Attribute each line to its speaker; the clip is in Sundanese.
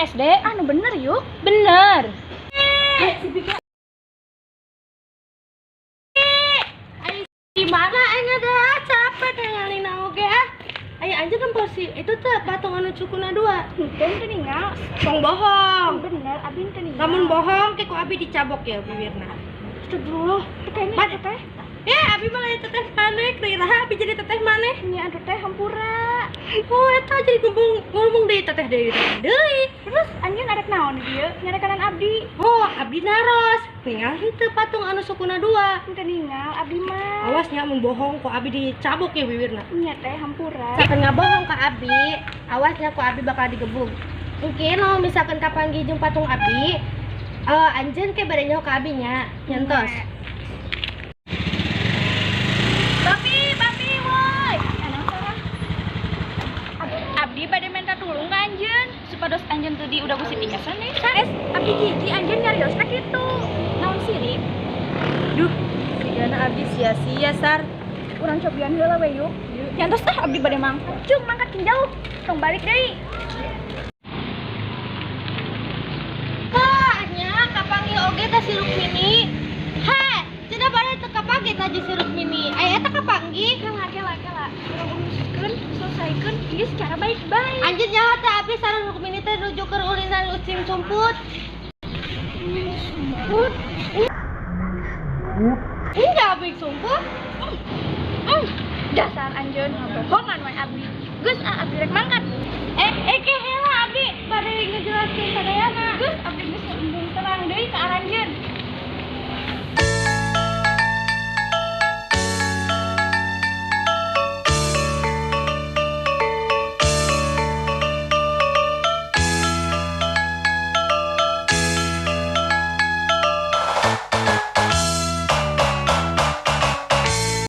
Speaker 1: Anjeun SD? Anu bener yuk. Bener.
Speaker 2: Di mana aing ada capek ngalina oge ah. Aya anjeun kan posisi itu teh patung anu cukuna dua.
Speaker 1: Henteu teu ningal.
Speaker 2: Tong bohong.
Speaker 1: Bener, abdi teu ningal.
Speaker 2: Lamun bohong ke ku abi dicabok ya bibirna.
Speaker 1: Astagfirullah, teh ini
Speaker 2: Bad-
Speaker 1: teh.
Speaker 2: Ya abi mah lain teteh maneh, iraha abi jadi teteh maneh.
Speaker 1: Nya atuh teh hampura.
Speaker 2: Oh eta jadi ngomong deui teteh deui teteh deui.
Speaker 1: Terus anjeun arek naon di dieu? Nyarekanan abdi.
Speaker 2: Oh, abdi naros. Ningal henteu patung anu sukuna dua.
Speaker 1: Henteu ningal abdi mah.
Speaker 2: Awas nya mun bohong ku abi dicabok ya bibirna.
Speaker 1: Nya teh hampura.
Speaker 2: Misalkan ngabohong ke abi, awasnya ku abi bakal digebug. Mungkin lamun misalkan kapanggih jeung patung abi, anjeun ke bade nyaho ka abi nya, nyantos.
Speaker 1: Bapi, bapi, woi. Abdi bade minta tulung ka anjeun supados anjeun teu di udah gusi pikasan deh. Sanes abdi gigi anjeun nyariosna kitu. Naon sirik?
Speaker 3: Duh, sigana abdi sia-sia Sar.
Speaker 1: Urang cobian heula we yuk. Nyantos tah abdi bade mangkat. Cung mangkat kin jauh. Tong balik deui.
Speaker 2: Tah, nya kapanggih oge teh si Rukmini. He, cenah bade teu kapanggih tah jeung si Rukmini. Aya eta kapanggih.
Speaker 1: Kela kela kela. Urang uruskeun, selesaikan ieu secara baik-baik.
Speaker 2: Anjeun nyaho teh abi sareng Rukmini teh nuju keur ulinan ucing sumput.
Speaker 1: Sumput.
Speaker 2: Enggak abi sumput.
Speaker 1: Dasar anjeun ngabohongan we abdi. Geus ah abdi rek mangkat.
Speaker 2: Eh ke heula abi bade ngejelaskeun sadayana.
Speaker 1: Geus abdi geus embung terang deui ka aranjeun.